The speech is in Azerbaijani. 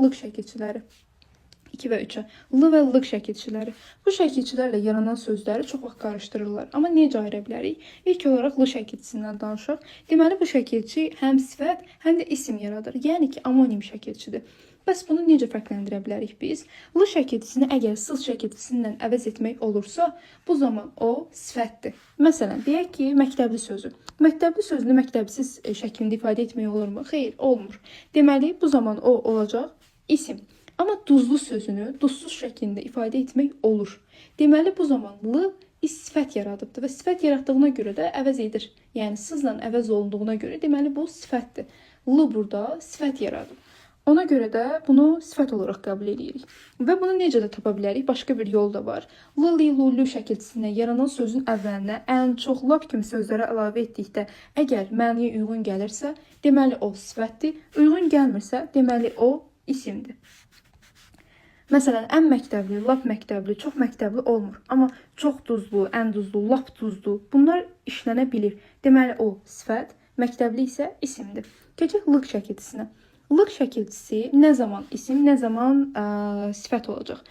lıq şəkilçiləri. 2 və 3-ə. L və lıq şəkilçiləri. Bu şəkilçilərlə yaranan sözləri çox vaxt qarışdırırlar. Amma necə ayıra bilərik? İlk olaraq L şəkilçisindən danışaq. Deməli, bu şəkilçi həm sifət, həm də isim yaradır. Yəni ki, amonim şəkilçidir. Bəs bunu necə fərqləndirə bilərik biz? L şəkilçisini əgər sız şəkilçisindən əvəz etmək olursa, bu zaman o sifətdir. Məsələn, deyək ki, məktəbli sözü. Məktəbli sözünü məktəbsiz şəklində ifadə etmək olurmu? Xeyr, olmur. Deməli, bu zaman o olacaq isim. Amma duzlu sözünü duzsuz şəklində ifadə etmək olur. Deməli, bu zaman L sifət yaradıbdır və sifət yaratdığına görə də əvəz edir. Yəni sızla əvəz olunduğuna görə deməli bu sifətdir. L burada sifət yaradıb. Ona görə də bunu sifət olaraq qəbul edirik. Və bunu necə də tapa bilərik? Başqa bir yol da var. L, li, lu, lü şəkilçisindən yaranan sözün əvvəlinə ən, çox, lap kimi sözlərə əlavə etdikdə əgər məniyə uyğun gəlirsə, deməli o sifətdir. Uyğun gəlmirsə, deməli o isimdir. Məsələn, ən məktəbli, lap məktəbli, çox məktəbli olmur. Amma çox duzlu, ən duzlu, lap duzlu bunlar işlənə bilir. Deməli o sifət, məktəbli isə isimdir. Keçək lıq şəkilçisinə. Lıq şəkilçisi nə zaman isim, nə zaman sifət olacaq?